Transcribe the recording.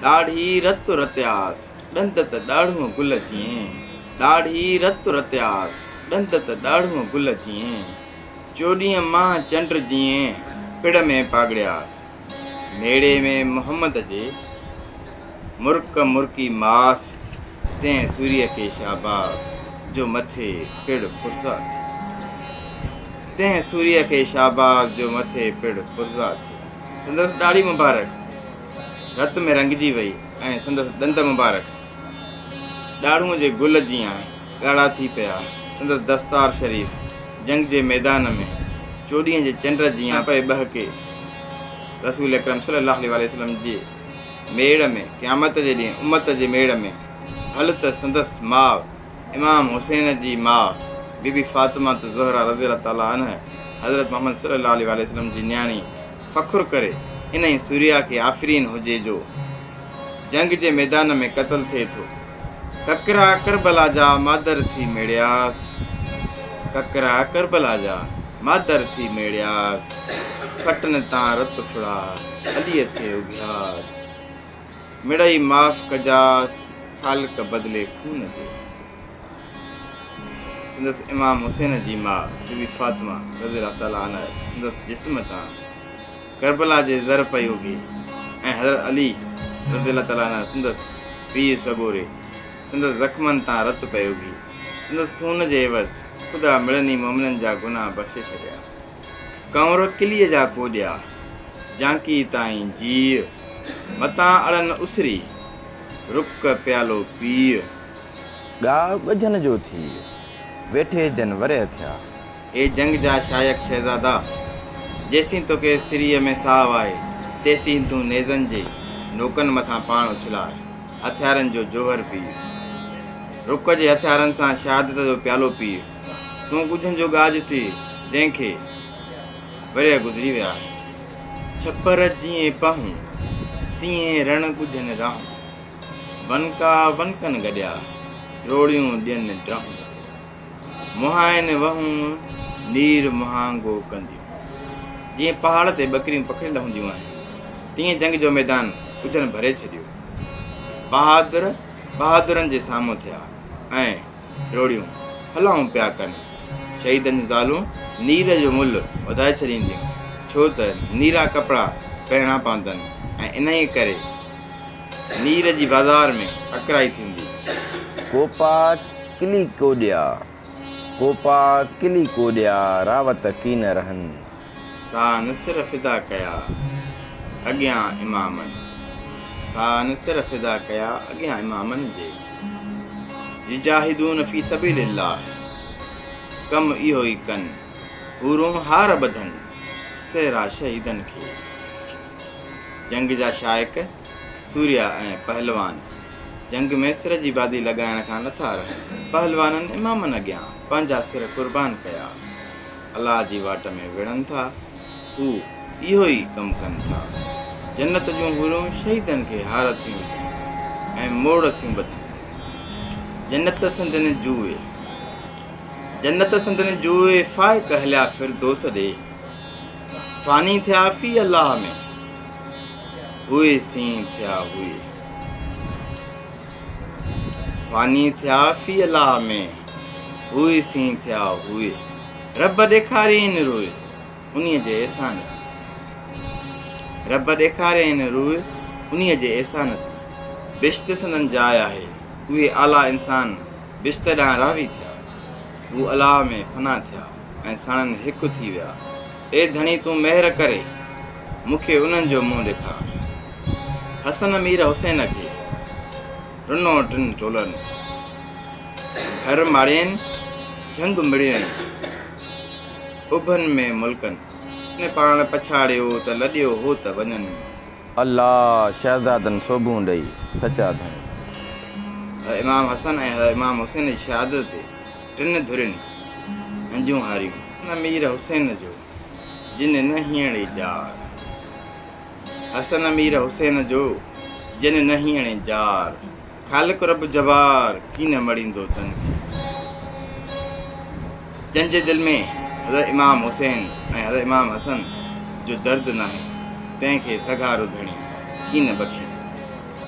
ڏاڙهي رت رتياس، ڏند ته ڏاڙهون گل جيئن. ڏاڙهي رت رتياس، ڏند ته ڏاڙهون گل جيئن. چوڏهينء ماهه چنڊ جيئن پڙ ۾ پاڳڙياس. ميڙي ۾ محمد جي مرڪ مرڪي ماس، تنهن سوريء کي شاباس، جو مٿي پڙ پرزا ٿئي. تنهن سوريء کي شاباس، جو مٿي پڙ پرزا ٿئي. سندس ڏاڙهي مبارڪ رت ۾ رڱجي وئي ۽ سندس ڏند مبارڪ ڏاڙهونء جي گل جيان ڳاڙها ٿي پيا. سندس دستار شريف جنگ جي ميدان ۾ چوڏهينء جي چنڊ جيان پئي ٻهڪي. رسول اڪرم صلي الله عليه واٰله وسلم جي ميڙ ۾ قيامت جي ڏينهن امت جي ميڙ ۾ ڀل ته سندس ماء امام حسين جي ماء بي بي فاطمة الزهرا رضي الله تعالٰي عنه حضرت محمد صلي الله عليه واٰله وسلم جي نياڻي فخر ڪري انهي سوريا کي آفرين هجي جو جنگ جي ميدان ۾ قتل ٿئي ٿو. ڪڪرا ڪربلا جا مادر ٿي ميڙياس، ڪڪرا ڪربلا جا مادر ٿي ميڙياس، ڦٽن تان رت ڦڙا عليء ٿي اگهياس، مڙئي معاف ڪجاس خالق بدلي خون جي. سندس امام حسين جي ماء بي بي فاطمه رضي الله تعالٰي عنها سندس جسم تان ڪربلا جي زر پئي اگهي ۽ حضرت علي رضي الله تعالٰي عنه سندس پيء سڳوري سندس زخمن تان رت پئي اگهي. سندس خون جي عيوض خدا مڙني مؤمنن جا گناهه بخشي ڇڏيا. ڪنور ڪليء جا ڪوڏيا، جانڪي تائين جيء، متان اڙن اسري، رڪ پيالو پيء. ڳاء ڳجهن جو ٿيء، ويٺي جن ورهيه ٿيا. اي جنگ جا شائق شهزادا! جيسين توکي سريء ۾ ساهه آهي، تيسين تون نيزن جي نوڪن مٿان پاڻ اڇلاء، هٿيارن جو جوهر پيء. رڪ جي هٿيارن سان شهادت جو پيالو پيء. تون ڳجهن جو ڳاج ٿيء، جنهن کي ورهيه گذري ويا آهن. ڇپر جيئن پاهون، تيئن رڻ ڳجهن راهون. ونڪا ونڪن گڏيا، ڊوڙيون ڏين ڊاهون. مهائن وهون، نير مهانگو ڪنديون. جيئن پهاڙ تي ٻڪريون پکڙيل هونديون آهن، تيئن جنگ جو ميدان ڳجهن ڀري ڇڏيو. بهادر بهادرن جي سامهون ٿيا ۽ ڊوڙيون هلائون پيا ڪن. شهيدن جون زالون نير جو ملهه وڌائي ڇڏينديون، ڇو ته نيرا ڪپڙا پهرڻا پوندن ۽ انهيء ڪري نير جي بازار ۾ اڪرائي ٿيندي. ڪوپا ڪلي ڪوڏيا، ڪوپا ڪلي ڪوڏيا، راوت ڪين رهن. سا نه سر فدا ڪيا، اڳيان امامن. سا نه سر فدا ڪيا، اڳيان امامن جي. يجاهدون في سبيل الله، ڪم اهو ئي ڪن. حورون هار ٻڌن، سهرا شهيدن کي. جنگ جا شائق، سورهيا ۽ پهلوان جنگ ۾ سر جي بازي لڳائڻ کان نٿا رهن. پهلوانن امامن اڳيان پنهنجا سر قربان ڪيا. الله جي واٽ ۾ وڙهن ٿا. هو اهو ئي ڪم ڪن ٿا. جنت جون حورون شهيدن کي هار ٿيون وجهن ۽ موڙ ٿيون ٻڌن. جنت سندن جوء. جنت سندن جوء فائق هليا فردوس ڏي. فاني ٿيا في الله ۾، هئي سين ٿيا هئي. فاني ٿيا في الله ۾، هئي سين ٿيا هئي. رب ڏيکارين روء، انهيء جي احسان سان. رب ڏيکارين روء، انهيء جي احسان سان. بهشت سندن جاء آهي، اهي اعليٰ انسان بهشت ڏانهن راوي ٿيا. هو الله ۾ فنا ٿيا ۽ ساڻن هڪ ٿي ويا. اي ڌڻي تون مهر ڪري مون کي انهن جو منهن ڏيکار. حسن مير حسين کي رنو ٽن ٽولن. گهر ماڙين جهنگ مڙيئين اڀن ۾ ملڪن. پاڻ پڇاڙيو ته لڏيو هو ته وڃن. الله شهزادن سوڀون ڏئي سچا ڌڻي. حضرت امام حسن ۽ حضرت امام حسين جي شهادت تي ٽن ڌرين هنجون هاريون. حسن مير حسين جو جن نه هينئڙي ڄار. حسن مير حسين جو جن نه هينئڙي ڄار. خالق رب جبار ڪين مڙيندو تن کي. جن جي دل ۾ حضرت امام حسين ۽ حضرت امام حسن جو درد ناهي، تنهن کي سگهارو ڌڻي ڪين بخشيندو.